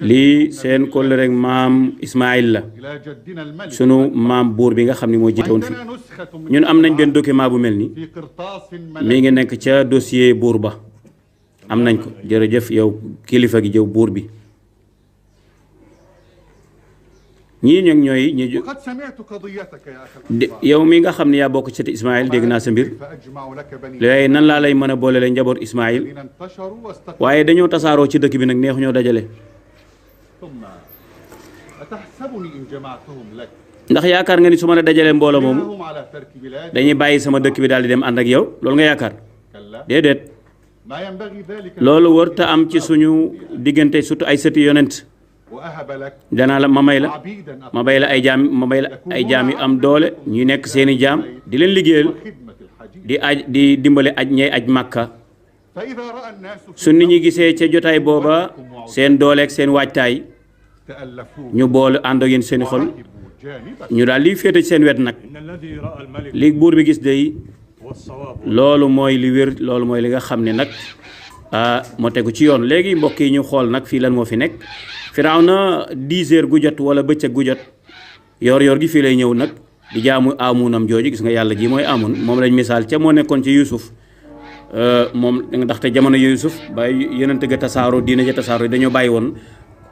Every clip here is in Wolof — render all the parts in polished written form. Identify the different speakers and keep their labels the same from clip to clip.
Speaker 1: lii seen kóllëre maam Ismaïl la sunu maam buur bi nga xam ne moo jiite woon fi ñun am nañ benn document bu mel ni mi ngi nekk ca dossier buur ba am nañ ko jërëjëf yow kilifa gi jëw buur bi ñii ñoom ñooy ñi yow mi nga xam ne yaa bokk ci Ismaïl dégg naa sa mbir léegi nan laa lay mën a boole la njaboot Ismaïl waaye dañoo tasaaroo ci dëkk bi nag neexu ñoo dajale ndax yaakaar nga ni su ma la dajalee mbooloo moomu dañuy bàyyi sama dëkk bi daal di dem ànd ak yow loolu nga yaakaar déedéet loolu warta am ci suñu diggante surtout ay sëti yonent danaa la ma may la ay jaam yu am doole ñu nekk seeni jaam di leen liggéeyal di dimbale aj ñey aj màkka su nit ñi gisee ca jotaay booba seen dooleeg seen waajtaay ñu boole ànd ak yéen seeni xol ñu daal li féete ci seen wet nag li buur bi gis day loolu mooy li wér loolu mooy li nga xam ne nag moo tegu ci yoon léegi mbokk yi ñu xool nag fii lan moo fi nekk Firawna 10 heures gu jot wala bëccëg gu jot yor gi fii lay ñëw nag di jaamu amunam jooju gis nga yàlla ji mooy amun moom lañ misaal ca moo nekkoon ci Yuusuf moom ndaxte jamono Yuusuf ba yonent ga tasaaroo diina ja tasaaroo dañoo bàyyi woon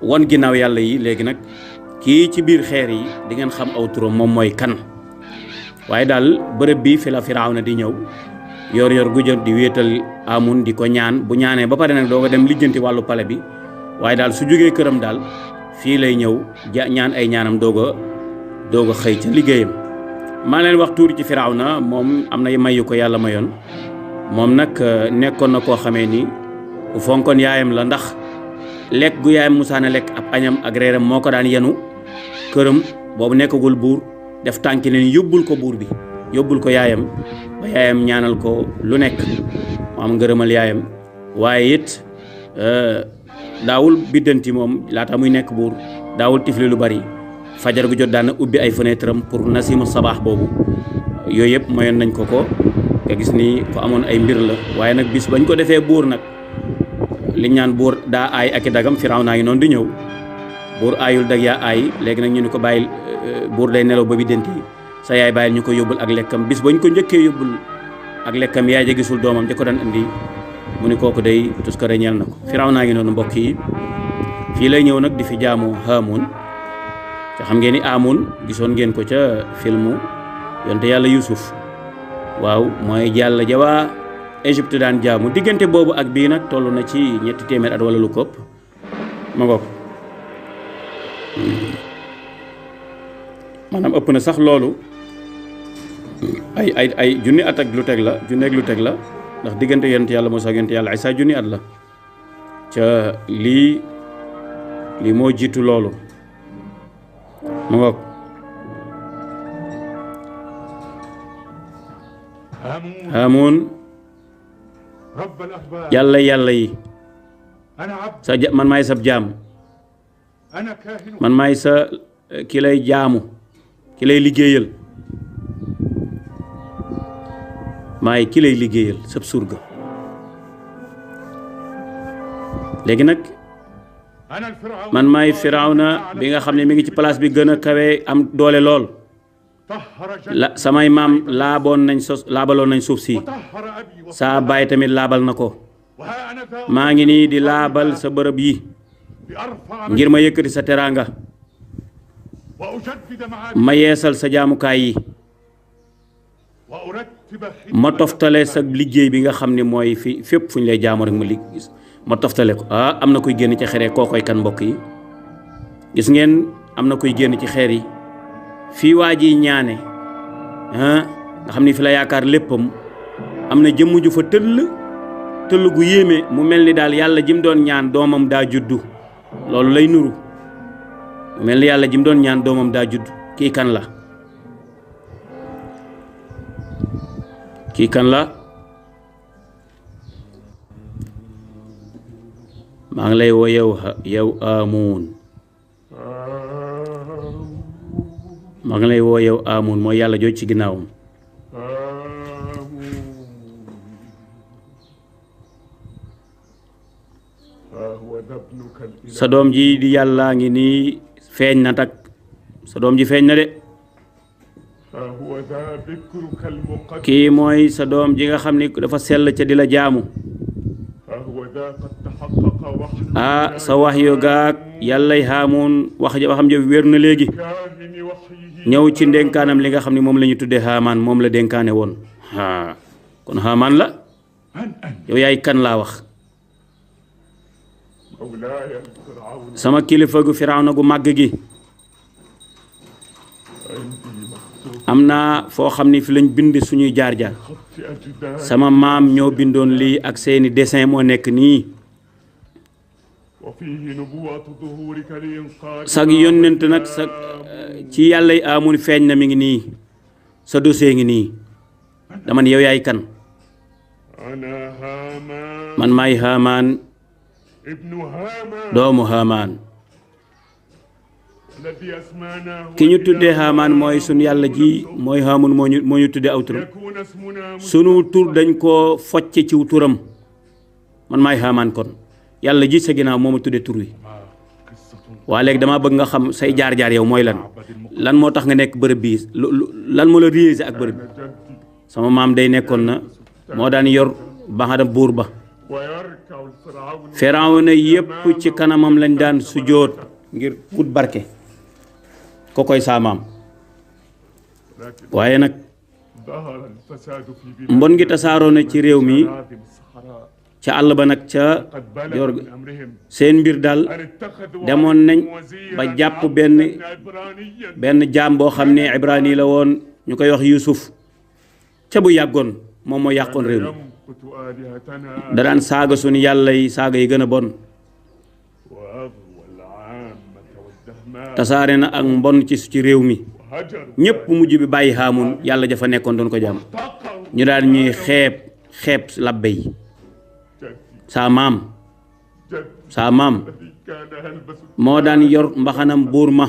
Speaker 1: wan ginnaaw yàlla yi léegi nag kii ci biir xeer yi di ngeen xam aw turam moom mooy kan waaye daal bërëb bi fi la Firawna di ñëw yor gu jot di wéetal amun di ko ñaan bu ñaanee ba pare nag doo ko dem lijjanti wàllu pale bi waaye daal su jógee këram daal fii lay ñëw ñaan ay ñaanam doog a xëy ca liggéeyam maa leen wax tuuti ci Firawna moom am na may yu ko yàlla mayoon moom nag nekkoon na koo xamee ni ku fonkoon yaayam la ndax lekk gu yaayam musaana lekk ab añam ak reeram moo ko daan yenu këram boobu nekkagul buur def tànki leen yóbbul ko buur bi yóbbul ko yaayam ba yaayam ñaanal ko lu nekk mu am ngërëmal yaayam waaye it daawul biddanti moom laata muy nekk buur daawul tifli lu bari fajar gu jot daan na ubbi ay fenêtre am pour nasimu sabaax boobu yooyu yëpp mayoon nañ ko nga gis ni ko amoon ay mbir la waaye nag bis bañ ko defee buur nag li ñaan buur daa aay ak i dagam Firawna ngi noonu di ñëw buur aayul dag yaa aay léegi nag ñu ni ko bàyyil buur day nelaw ba biddanti sa yaay bàyyil ñu ko yóbbul ak lekkam bis bañ ko njëkkee yóbbul ak lekkam yaay ja gisul doomam ja ko daan indi mu ni kooku day tuskare ñeel na ko Firawna ngi noonu mbokk yi fii lay ñëw nag di fi jaamu Haamun te xam ngeen ni Amun gisoon ngeen ko ca filmu yonte yàlla Yuusuf waaw mooy jàll ja waa Égypte daan jaamu diggante boobu ak bii nag toll na ci 300 at wala lu kopp ma ngoog maanaam ëpp na sax loolu ay junni at ak lu teg la junni ak lu teg la ndax diggante yonent yàlla Muusaa ak yonent yàlla Isaa junni at la ca lii moo jiitu loolu ma ngoog Haamun yàlla yi man maay sab jaam man maay sa ki lay jaamu ki lay liggéeyal maay ki lay liggéeyal sab surga léegi nag man maay Firawna bi nga xam ne mi ngi ci place bi gën a kawe am doole lool samay maam laabaloon nañ suuf si saa baay tamit laabal na ko maa ngi nii di laabal sa bërëb yi ngir ma yëkkati sa teraanga ma yeesal sa jaamukaay yi ma toftale sa liggéey bi nga xam ne mooy fi fépp fu ñu lay jaamu rek ma toftale ko am na kuy génn ci xeer yi koo koy kan mbokk yi gis ngeen am na kuy génn ci xeer yi fii waa ji ñaane nga xam ni fi la yaakaar léppam am na jëmm ju fa tëll gu yéeme mu mel ni daal yàlla ji mu doon ñaan doomam daa juddu loolu lay nuru mu mel ni yàlla ji mu doon ñaan doomam daa juddu kii kan la maa ngi lay woo yow Amun maa ngi lay woo yow Amun mooy yàlla jooj ci ginnaawam sa doom ji di yàlla ngi nii feeñ na tak sa doom ji feeñ na de kii mooy sa doom ji nga xam ni dafa sell ca di la jaamu sa wax yo gaag yàllay Haamaan waxam ja wér na léegi ñëw ci ndénkaanam li nga xam ne moom la ñu tuddee Haamaan moom la dénkaane woon kon Haamaan la yow yaay kan laa wax sama kilifa gu Firawna gu màgg gi am naa foo xam ni fi lañ bind suñuy jaar-jaar sama maam ñoo bindoon lii ak seeni dessin moo nekk nii sag yónnent nag sa ci yàlla yi Haamaan feeñ na mi ngi nii sa dossier ngi nii dama ne yow yaay kan man maay Haamaan doomu Haamaan ki ñu tuddee Haamaan mooy sunu yàlla ji mooy Haamaan moo ñu tuddee aw turam sunu tur dañ koo focce ci turam man maay Haamaan kon yàlla ji sa ginnaaw moo ma tuddee tur wi waa léegi damaa bëgg nga xam say jaar-jaar yow mooy lan moo tax nga nekk bërëb bii lan moo la réalisé ak bërëb bi sama maam day nekkoon na moo daan yor baxadam buur ba Firawna yépp ci kanamam lañ daan sujjóot ngir wut barke ko koy saa maam waaye nag mbon gi tasaaroo na ci réew mi ca àll ba nag ca yor seen mbir daal demoon nañ ba jàpp benn jaam boo xam ne ibrani la woon ñu koy wax Yuusuf ca bu yàggoon moom moo yàqoon réew mi da daan saaga suñu yàlla yi saaga yi gën a bon tasaare na ak mbon ci réew mi ñépp mujj bi bàyyi Haamaan yàlla jafa nekkoon doon ko jàmm ñu daan ñuy xeeb labbe yi saa maam moo daan yor mbaxanam buur ma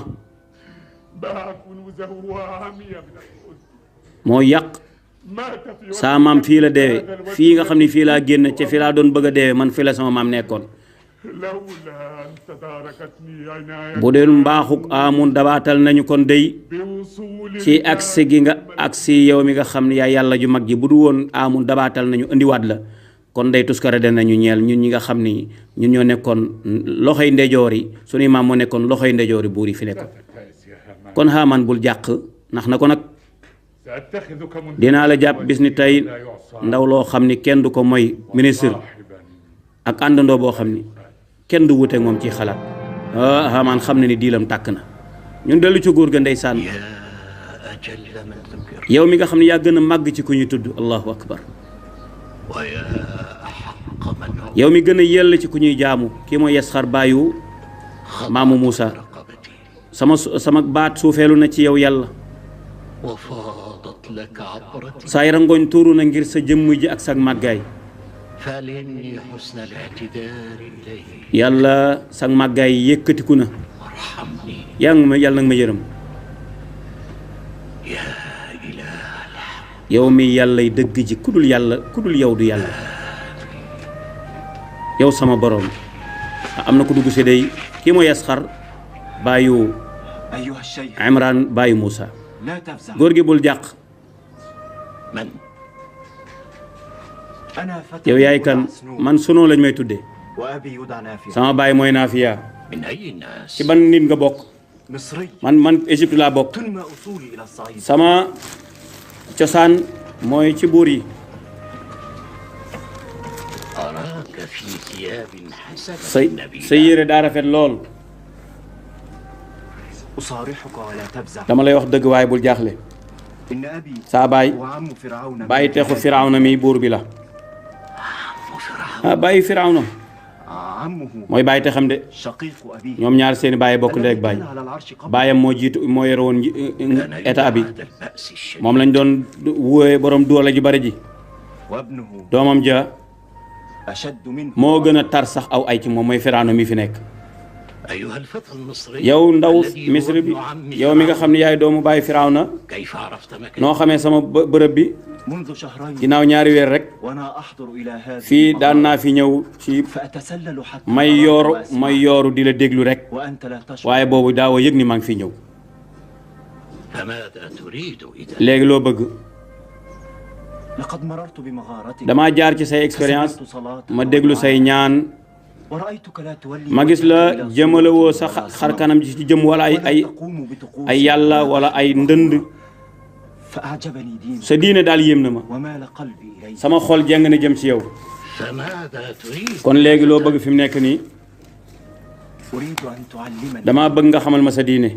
Speaker 1: moo yàq saa maam fii la deewe fii nga xam ne fii laa génn ca fii laa doon bëgg a deewe man fii la sama maam nekkoon bu dee mbaaxuk Haamaan dabaatal nañu kon dey ci agsi gi nga agsi yow mi nga xam ne yaa yàlla ju mag ji bu du woon Haamaan dabaatal nañu indiwaat la kon day tuskare danañu ñeel ñun ñi nga xam ni ñun ñoo nekkoon loxoy ndejoor yi suñuy maam moo nekkoon loxoy ndejoor yi buur yi fi nekkoon kon Haamaan bul jàq ndax na ko nag dinaa la jàpp bis ni tey ndaw loo xam ni kenn du ko mooy ministre ak àndandoo boo xam ni kenn du wuteek moom ci xalaat Haamaan xam ne ni diilam tàkk na ñun dellu ci góor ga ndeysaan yow mi nga xam ne yaa gën a màgg ci ku ñuy tudd allahu akbar yow mi gën a yell ci ku ñuy jaamu kii mooy Yasxar baayu maamu Muusa sama baat suufeelu na ci yow yàlla saay rangoñ tuuru na ngir sa jëmm ji ak sa màggaay yàlla sa màggaay yëkkatiku na yàlla nag ma yërëm yow mi yàllay dëgg ji ku dul yow du yàlla yow sama borom am na ko dugg si day kii mooy Yasxar baayu Imraan baayu Muusa góor gi bul jàq yow yaay kan man sunoo lañ may tuddee sama baay mooy Naafiya ci ban nit nga bokk man Égypte laa bokk sama cosaan mooy ci buur yi sa yére daa rafet lool dama lay wax dëgg waaye bul jaaxle saa bàyyi texu Firawna mi buur bi la bàyyi Firawna mooy bàyyi texam de ñoom ñaar seeni bàyyi bokk ndey ak baay baayam moo yore woon état bi moom lañ doon wóoye borom doole ji bari ji doomam ja moo gën a tar sax aw ay ci moom mooy Firawna mi fi nekk yow ndaw misri bi yow mi nga xam ne yaay doomu bàyyi Firawna noo xamee sama bërëb bi ginnaaw ñaari weer rek fii daan naa fi ñëw ci may yooru di la déglu rek waaye boobu daawoo yëg ni maa ngi fi ñëw léegi loo bëgg damaa jaar ci say expérience ma déglu say ñaan ma gis la jëmale woo sa xar kanam ji ci jëm wala ay yàlla wala ay ndënd sa diine daal yéem na ma sama xol jeng na jëm ci yow kon léegi loo bëgg fi mu nekk nii damaa bëgg nga xamal ma sa diine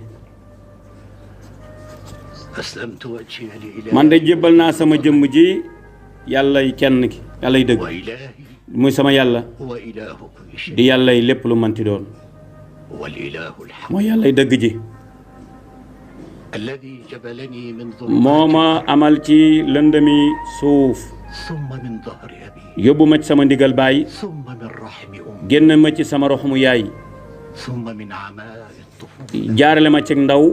Speaker 1: man de jébbal naa sama jëmm ji yàllay kenn ki yàllay dëgg muy sama yàlla di yàllay lépp lu manti doon mooy yàllay dëgg ji moo ma amal ci lëndëmi suuf yóbbu ma ci sama ndigal baay génn ma ci sama roxumu yaay jaarale ma ci ndaw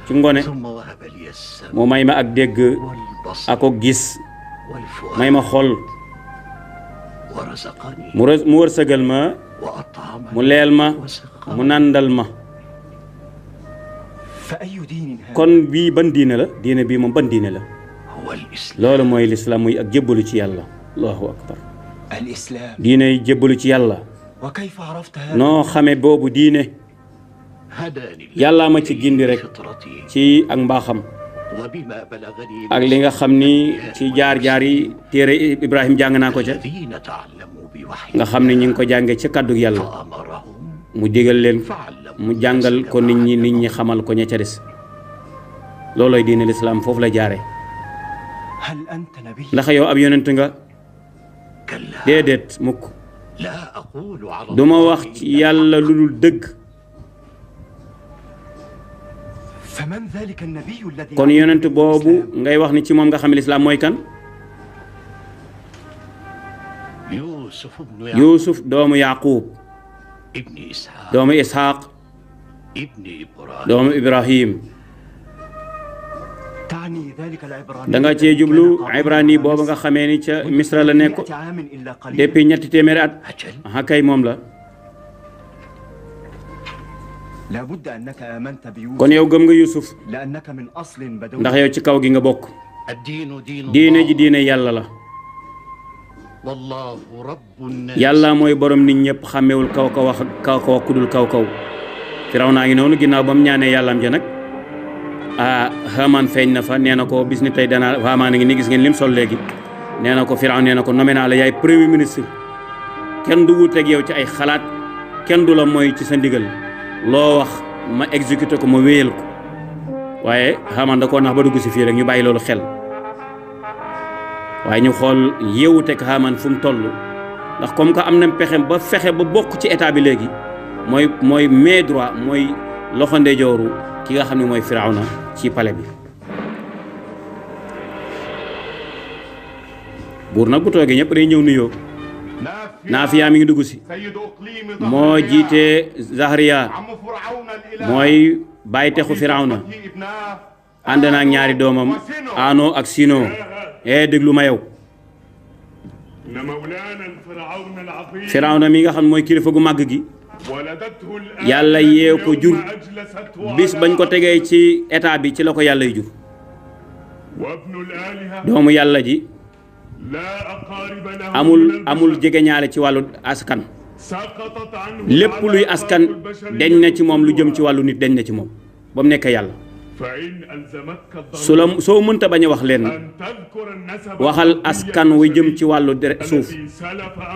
Speaker 1: ci ngone mu may ma ak dégg ako gis may ma xol mu wërsëgal ma mu leel ma mu nàndal ma kon bii ban diine la diine bii moom ban diine la loolu mooy lislaam muy ak jébbalu ci yàlla allahu akbar diine yi jébbalu ci yàlla noo xame boobu diine yàllaa ma ci gindi rek ci ak mbaaxam ak li nga xam ni ci jaar-jaar yi téere Ibrahim jàng naa ko ca nga xam ne ñu ngi ko jànge ca kàddu yàlla mu digal leen mu jàngal ko nit ñi xamal ko ña ca des loolooy diine lislaam foofu la jaare ndax yow ab yonent nga déedéet mukk duma wax ci yàlla lu dul dëgg kon yonent boobu ngay wax ni ci moom nga xam ne lislaam mooy kan yuusuf doomu yaqub doomu isxaaq doomu ibrahim da nga cee jublu ibrani boobu nga xamee ni ca misra la nekk depuis 3 téeméeri at aha kay moom la kon yow gëm nga Yuusuf ndax yow ci kaw gi nga bokk diine ji diine yàlla la yàlla mooy borom nit ñëpp xàmmewul kaw kaw ku dul kaw kaw Firawna ngi noonu ginnaaw ba mu ñaanee yàllaam ja nag Haamaan feeñ na fa nee na ko bis ni tey danaa Haamaan a ngi ni gis ngeen lim sol léegi nee na ko Firawna nee na ko nommé naa la yaay premier ministre kenn du wuuteeg yow ci ay xalaat kenn du la mooy ci sa ndigal loo wax ma exécuté ko ma wéyal ko waaye Haamaan da koo nax ba dugg si fii rek ñu bàyyi loolu xel waaye ñu xool yeewuteeg Haamaan fu mu toll ndax comme que am na pexem ba fexe ba bokk ci état bi léegi mooy main droit mooy loxo ndeyjooru ki nga xam ne mooy Firawna ci palais bi buur nag bu toogee ñëpp day ñëw nuyoo Naafiya mi ngi dugg si moo jiite Zahriya mooy bàyyi texu Firawna ànd na ak ñaari doomam Ano ak Sino déglu ma yow Firawna mi nga xam mooy kilifa gu màgg gi yàlla yee ko jur bis bañ ko tegee ci état bi ci la ko yàlla yu jur doomu yàlla ji amul jegeñaale ci wàllu askan lépp luy askan deñ na ci moom lu jëm ci wàllu nit deñ na ci moom ba mu nekk yàlla soo mënta bañ a wax leen waxal askan wu jëm ci wàllu suuf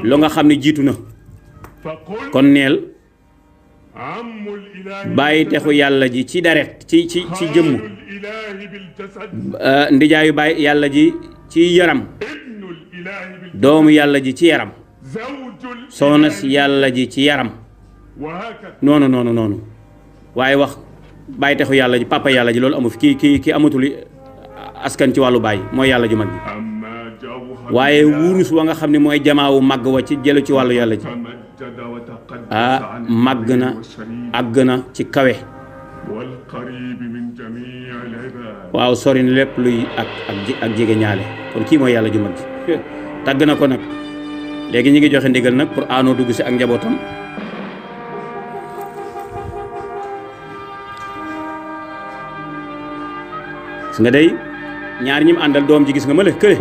Speaker 1: lu nga xam ne jiitu na kon neel bàyyi texu yàlla ji ci deret ci jëmm ndijaayu bàyyi yàlla ji ci yaram doomu yàlla ji ci yaram soxna si yàlla ji ci yaram noonu waaye wax bàyyi texu yàlla ji papa yàlla ji loolu amu fi kii amatul askan ci wàllu bàyyi mooy yàlla ju mag ji waaye wurus wa nga xam ne mooy jamaawu màgg wa ci jëlu ci wàllu yàlla ji màgg na àgg na ci kawe waaw sori na lépp luy ak jege ñaale kon kii mooy yàlla ju mag ji tàgg na ko nag léegi ñi ngi joxe ndigal nag pour aanoo dugg si ak njabootam gis nga day ñaar ñi mu àndal doom ji gis nga ma la kële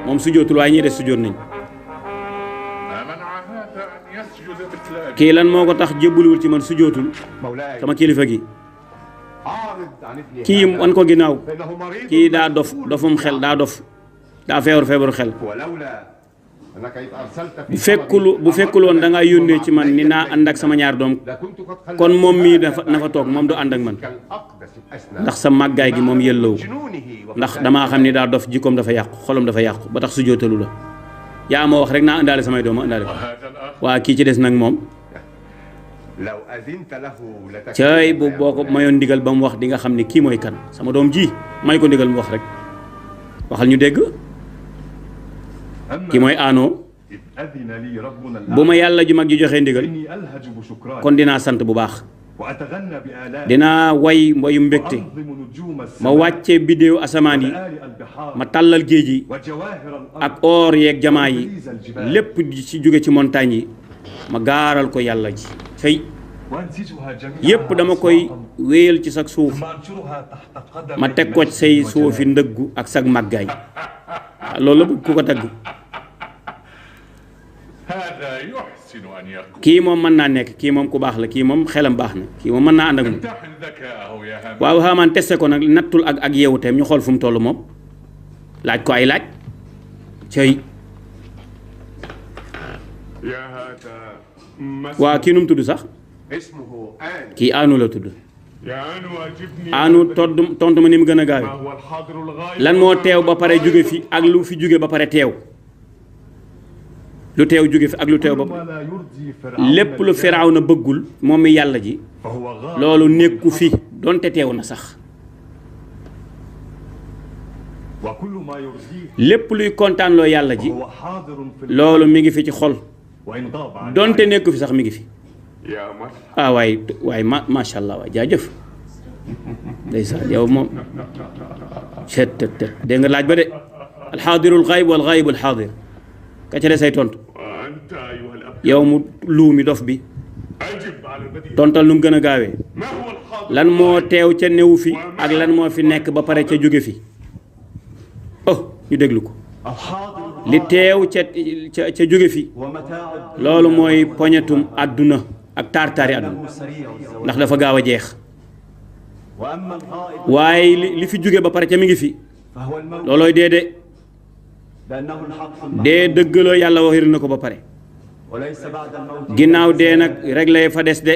Speaker 1: moom sujootul waaye ñii des sujoot nañ kii lan moo ko tax jébbaluwul ci man sujootul sama kilifa gi kii wan ko ginnaaw kii daa dofum xel daa dof daa feebaru xel bu fekkul woon da ngaa yónnee ci man ni naa ànd ak sama ñaar doom kon moom mii na fa toog moom du ànd ak man ndax sa màggaay gi moom yëllawu ndax damaa xam ni daa dof jikkoom dafa yàqu xolam dafa yàqu ba tax su jootalu la yaa ma wax rek naa àndaale samay doom ma àndaale ko waa kii ci des nag moom cay bu boo ko mayoon ndigal ba mu wax di nga xam ne kii mooy kan sama doom ji may ko ndigal mu wax rek waxal ñu dégg kii mooy aanoo bu ma yàlla ju mag ji joxee ndigal kon dinaa sant bu baax dinaa way mboyu mbégte ma wàcce biddéew asamaan yi ma tàllal géej yi ak or yeeg jamaa yi lépp ci jóge ci montagne yi ma gaaral ko yàlla ji fay yépp dama koy wéyal ci sag suuf ma teg ko say suufi ndëggu ak sag màggaay loolu la ku ko tagg kii moom mën naa nekk kii moom ku baax la kii moom xelam baax na kii moom mën naa ànd ak moom waaw Haamaan testé ko nag nattul ak yeewu teem ñu xool fu mu toll moom laaj ko ay laaj cey waa kii nu mu tudd sax kii aanu la tudd aanu tontu ma ni mu gën a gaawe lan moo teew ba pare jóge fi ak lu fi jóge ba pare teew lu teew jóge fi ak lu teew ba lépp lu Firawna bëggul moom mi yàlla ji loolu nekku fi donte teew na sax lépp luy kontaan loo yàlla ji loolu mi ngi fi ci xol donte nekku fi sax mi ngi fi waaye macha allah waay jaajëf ndeysaan yow moom cet dégg nga laaj ba de alxaadirul xayb wal xaybul xaadir ka ca de say tontu yow mu luumi dof bi tontal nu mu gën a gaawee lan moo teew ca newu fi ak lan moo fi nekk ba pare ca jóge fi ñu déglu ko li teew ca jóge fi loolu mooy poñetum àdduna ak taar-taari àdduna ndax dafa gaaw a jeex waaye li fi jóge ba pare ca mi ngi fi loolooy dee dëggaloo yàlla waxir na ko ba pare ginnaaw dee nag rek lay fa des de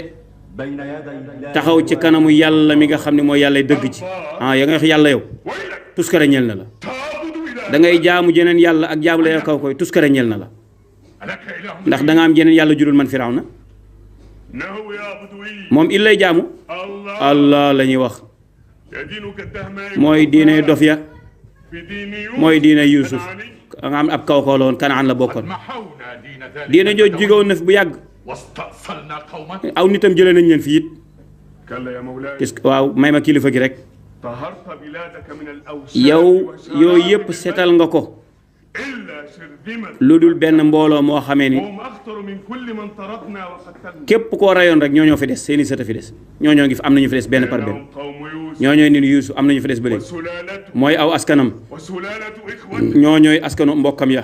Speaker 1: taxaw ci kanamu yàlla mi nga xam ne mooy yàlla dëgg ci ya nga wax yàlla yow tuskare ñel na la da ngay jaamu jeneen yàlla ak jaamu la ya kaw koy tuskare ñel na la ndax da nga am jeneen yàlla jurul man Firawna moom il lay jaamu allah la ñuy wax mooy diine dof ya mooy diine Yuusuf nga am ab kaw kaw la woon Kanaan la bokkoon diine jooju jóge woon na fi bu yàgg aw nitam jëlee nañ leen fi it waaw may ma kilifa gi rek yow yooyu yëpp seetal nga ko lu dul benn mbooloo moo xamee ni képp koo rayoon rek ñoo fi des seeni sët a fi des ñoo ngi fi am nañu fi des benn par benn ñooy nit Yuusuf am nañu fi des ba léegi mooy aw askanam ñooy askanu mbokkam ya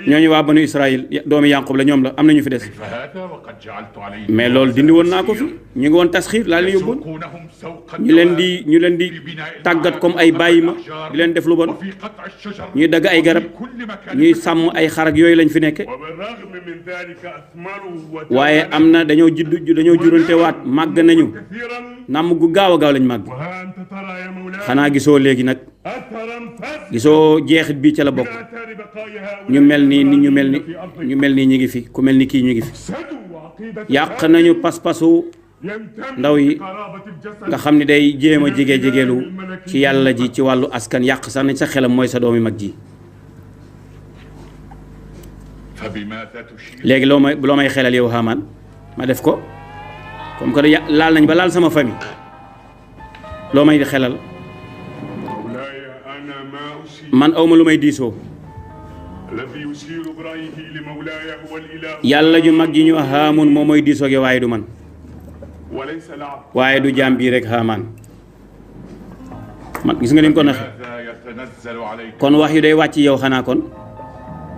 Speaker 1: ñooñu waa banu Israël doomi Yaqub la ñoom la am nañu fi des mais loolu dindi woon naa ko fi ñu ngi woon tasxiir laa leen yóbboon ñu leen di tàggat comme ay bàyyi ma di leen def lu bon ñuy dagg ay garab ñuy sàmm ay xarak yooyu lañ fi nekke waaye am na dañoo jurante waat màgg nañu nàmm gu gaaw a gaaw lañ màgg xanaa gisoo léegi nag gisoo jeexit bi ca la bokk ñu mel nii ñu mel ni ñi ngi fi ku mel ni kii ñu ngi fi yàq nañu pas-pasu ndaw yi nga xam ne day jéem a jege-jegelu ci yàlla ji ci wàllu askan yàq sax nañ sa xelam mooy sa doomi mag ji léegi loo may xelal yow Haamaan ma def ko comme que laal nañ ba laal sama famille loo may xelal man awma lu may diisoo yàlla ju mag ji ñu Haamun moo mooy diisoo gi waaye du man waaye du jaam bii rek Haamaan man gis nga ni mu ko naxe kon wax yu day wàcc yow xanaa kon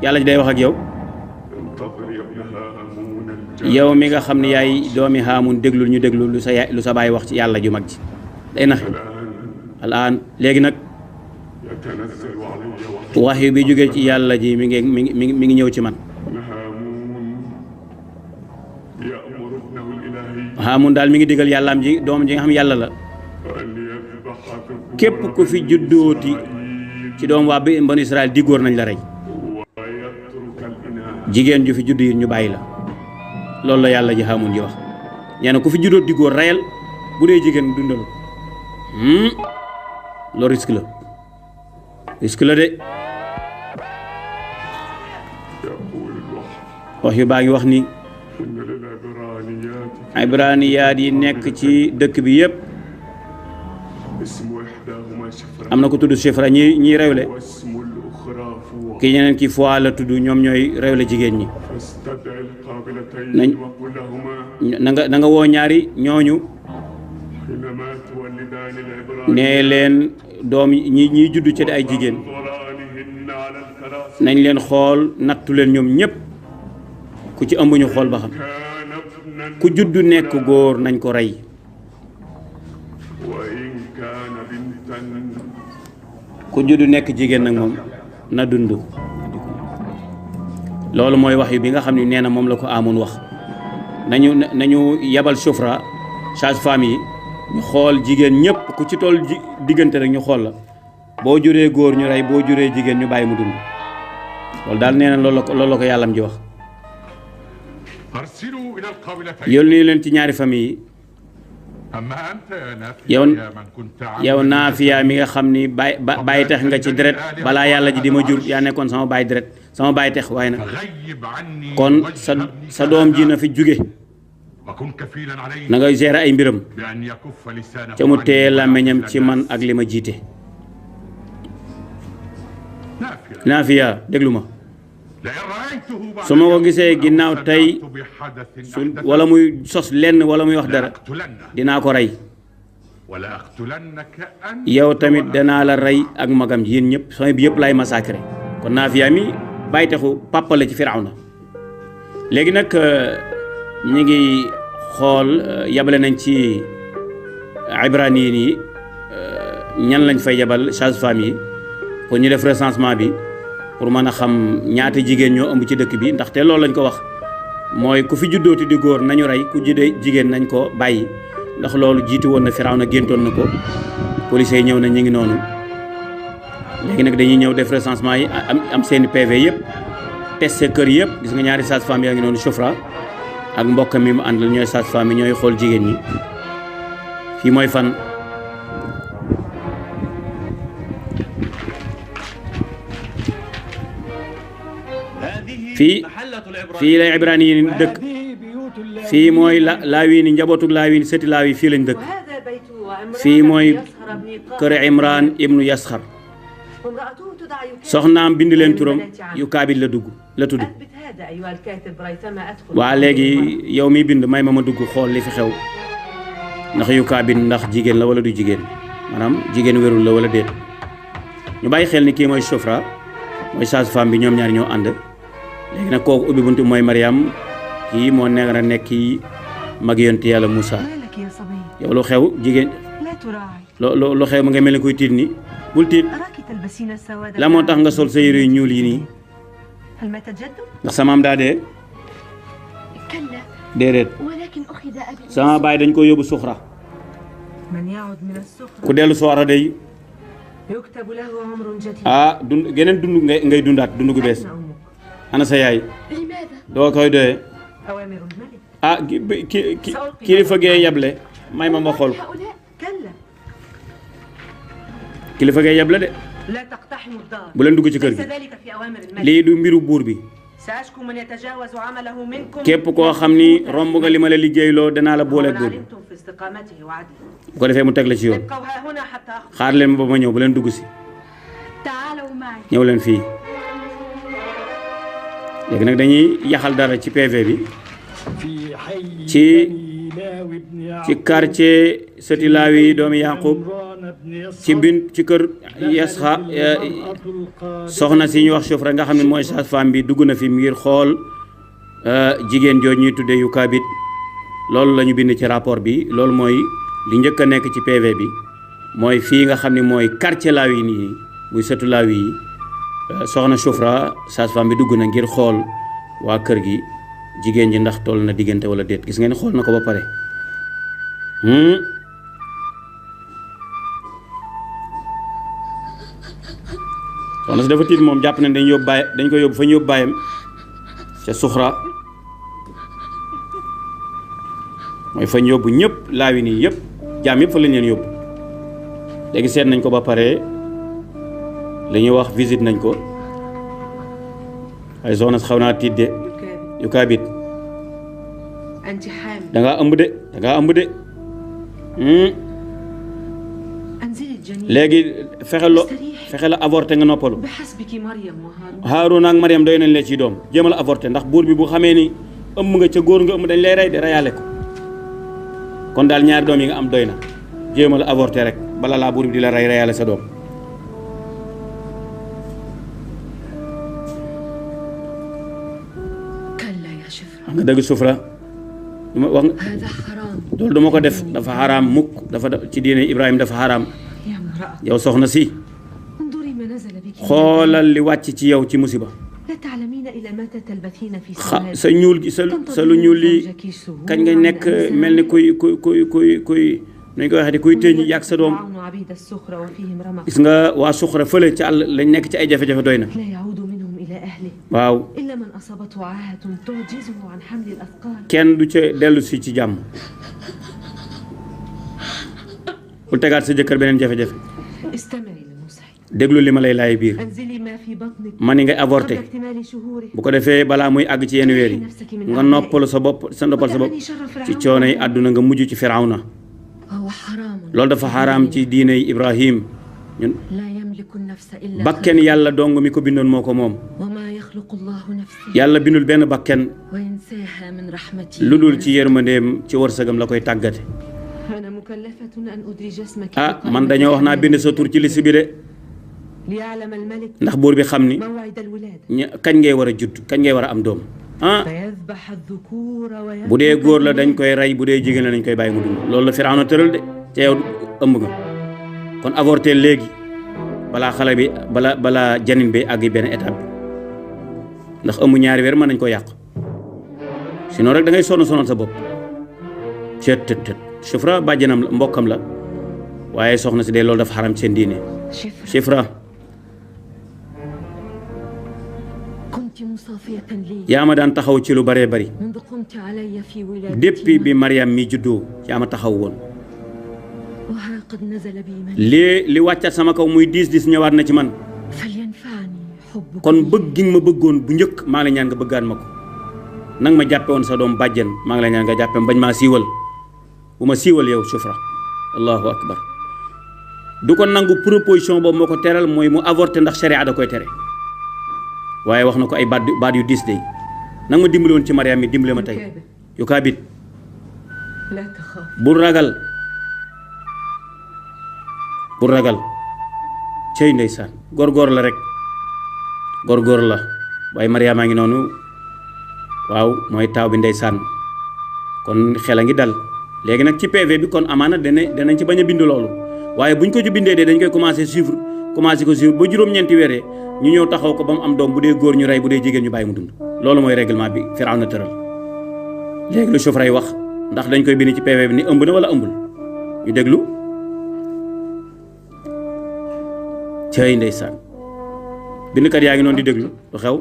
Speaker 1: yàlla ji day wax ak yow yow mi nga xam ne yaay doomi Haamun déglul ñu déglu lu sa baay wax ci yàlla ju mag ji day naxe alaan léegi nag wax yu bi jógee ci yàlla ji mi ngi ñëw ci man Haamun daal mi ngi digal yàllaam ji doom ji nga xam yàlla la képp ku fi juddooti ci doom waa bi banu Israël di góor nañ la rey jigéen ju fi judd yi ñu bàyyi la loolu la yàlla ji Haamun ji wax nee na ku fi juddoot di góor reyal bu dee jigéen dundal loolu risque la de wax yu baa ngi wax ni ibraniyaat yi nekk ci dëkk bi yépp am na ko tudd Shifra ñi rewle ki ñeneen ki fois la tudd ñoom ñooy rewle jigéen ñi na nga woo ñaari ñooñu nee leen doom ñi judd ci ay jigéen nañ leen xool nattu leen ñoom ñépp ku ci ëmb ñu xool ba xam ku judd nekk góor nañ ko rey ku judd nekk jigéen nag moom na dund loolu mooy wax yu bi nga xam ne nee na moom la ko amoon wax nañu yabal Shufra sage-femme yi ñu xool jigéen ñëpp ku ci toll diggante rek ñu xool la boo juree góor ñu rey boo juree jigéen ñu bàyyi mu dund loolu daal nee na loolu la ko yàllam ji wax yónni leen ci ñaari famille yi yow Naafiya mi nga xam ni bàyyi tex nga ci deret balaa yàlla ji di ma jur yaa nekkoon sama bàyyi deret sama bàyyi tex waaye nag kon sa doom ji na fi jóge na nga gérer ay mbiram ca mu téye làmmiñam ci man ak li ma jiite Naafiya déglu ma su ma ko gisee ginnaaw tey wala muy sos lenn wala muy wax dara dinaa ko rey yow tamit danaa la rey ak magam ji yéen ñëpp sama bi yëpp laay massacré kon Naafiya mi bàyyi taxu pàppale ci Firawna léegi nag ñu ngi xool yabale nañ ci ibraniyin yi ñan lañ fay yabal sage-femme yi pour ñu def recensement bi pour mën a xam ñaata jigéen ñoo ëmb ci dëkk bi ndaxte loolu lañ ko wax mooy ku fi juddooti di góor nañu rey ku juddee jigéen nañ ko bàyyi ndax loolu jiitu woon na Firawna géntoon na ko police yi ñëw na ñu ngi noonu léegi nag dañuy ñëw def recensement yi am seeni PV yëpp testé kër yëpp gis nga ñaari sage-femme yaa ngi noonu Shufra ak mbokkam mi mu àndal ñooy sage-femme yi ñooy xool jigéen ñi fii mooy fan fii lay ibraniyin dëkk fii mooy laawiin njabootug laawiin sëti laawi fii lañ dëkk fii mooy kër Imran ibnu Yasxar soxnaam bind leen turam yu kaabit la tudd waa léegi yow mi bind may ma dugg xool li fi xew ndax yu kaabit ndax jigéen la wala du jigéen maanaam jigéen wérul la wala déet ñu bàyyi xel ni kii mooy Shufra mooy sage-femme bi ñoom ñaar ñoo ànd léegi nag kooku ubbi buntu mooy Mariam kii moo nekk kii mag yonti yàlla Moussa yow lu xew jigéen lu xew ma nga mel ni kuy tiit ni bul tiit la moo tax nga sol sa yére yu ñuul yi nii ndax sa maam daa dee déedéet sama baay dañ ko yóbbu suxra ku dellu soora day geneen dund ngay dundaat dund gu bees ana sa yaay doo koy doyee kilifa gee yable may ma xool ko kilifa gee yable de bu leen dugg ci kër gi lii du mbiru buur bi képp koo xam ni romb nga li ma la liggéeyloo danaa la boole góor bu ko defee mu teg la ci yoon xaar leen ba ma ñëw bu leen dugg si ñëw leen fii léegi nag dañuy yaxal dara ci PV bi ci quartier sëti Laawi doomi Yaqub ci kër Yasxa soxna si ñu wax Shufra nga xam ne mooy sage-femme bi dugg na fi ngir xool jigéen jooju ñuy tuddee Yukaabit loolu la ñu bind ci rapport bi loolu mooy li njëkk a nekk ci PV bi mooy fii nga xam ne mooy quartier Laawi nii muy sëtu Laawi yi soxna Shufra sage-femme bi dugg na ngir xool waa kër gi jigéen ji ndax toll na diggante wala déet gis ngeen xool na ko ba pare soxna si dafa tiit moom jàpp nañ dañ ko yóbbu fa ñu yóbbu baayam ca Suxra mooy fa ñu yóbbu ñëpp Laawi nii yëpp jaam yëpp fa lañ leen yóbbu léegi seet nañ ko ba pare li ñuy wax visite nañ ko ay soxna si xaw naa tiit de Yukaabit dangaa ëmb de léegi fexe la avorté nga noppalu Haaruna ak Mariam doy nañ la ci doom jéemal avorté ndax buur bi bu xamee ni ëmb nga ca góor nga ëmb dañ lay rey de reyaale ko kon daal ñaari doom yi nga am doy na jéemal avorté rek bala laa buur bi di la rey reyaale sa doom nga dëgg Shufra wax nga loolu duma ko def dafa xaraam mukk dafa ci diine Ibrahima dafa xaraam yow soxna si xoolal li wàcc ci yow ci musiba sa ñuul gi sa lu ñuul li kañ nga nekk mel ni kuy nañ koy waxee di kuy tëñ yàgg sa doom gis nga waa Suxra fële ci àll lañ nekk ci ay jafe-jafe doy na waaw kenn du ca dellu si ci jàmm bul tegaat sa jëkkër beneen jafe-jafe déglu li ma lay laay biir ma ni ngay avorté bu ko defee balaa muy àgg ci yenn weer yi nga noppalu sa bopp ci coono yi àdduna nga mujj ci Firawna loolu dafa xaraam ci diiney Ibrahim ñun bakken yàlla dong mi ko bindoon moo ko moom yàlla bindul benn bakken lu dul ci yërmandeem ci wërsëgam la koy tàggate man dañoo wax naa bind sa tur ci liste bi de ndax buur bi xam ni kañ ngay war a judd kañ ngay war a am doom bu dee góor la dañ koy rey bu dee jigéen la dañ koy bàyyi mu dund loolu la Firawna tëral de te yow ëmb nga kon avorté léegi balaa xale bi balaa janin bi àgg benn étape bi ndax ëmb ñaari weer mën nañ ko yàq sinon rek da ngay sonal sa bopp tët Shufra bàjjanam la mbokkam la waaye soxna si dee loolu dafa xaram seen diine Shufra yaa ma daan taxaw ci lu bëree bëri depuis bi Mariam mi juddoo yaa ma taxaw woon li wàccat sama kaw muy diis ñëwaat na ci man kon bëgg gi nga ma bëggoon bu njëkk maa ngi la ñaan nga bëggaan ma ko nang ma jàppe woon sa doom bàjjen maa ngi la ñaan nga jàppe bañ maa siiwal bu ma siiwal yow Shufra allahu akbar du ko nangu proposition boobu moo ko teral mooy mu avorté ndax sharia da koy tere waaye wax na ko ay baat yu diis de nang ma dimbali woon ci Mariam mi dimbale ma tey Yukaabit bul ragal cey ndeysaan góor la rek góor la waaye Mariam a ngi noonu waaw mooy taaw bi ndeysaan kon xel a ngi dal léegi nag ci PV bi kon amaana danañ ci bañ a bind loolu waaye buñ ko ci bindee de dañ koy commencé ko suivre ba juróom-ñeenti weeree ñu ñëw taxaw ko ba mu am doom bu dee góor ñu rey bu dee jigéen ñu bàyyi mu dund loolu mooy règlement bi Firawna tëral léegi lu Shufra wax ndax dañ koy bind ci PV bi ni ëmb na wala ëmbul ñu déglu cey ndeysaan bindkat yaa ngi noonu di déglu lu xew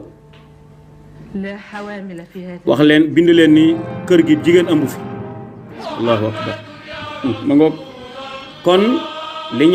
Speaker 1: wax leen bind leen ni kër gi jigéen ëmb fi allahu akbar ma ngoog kon li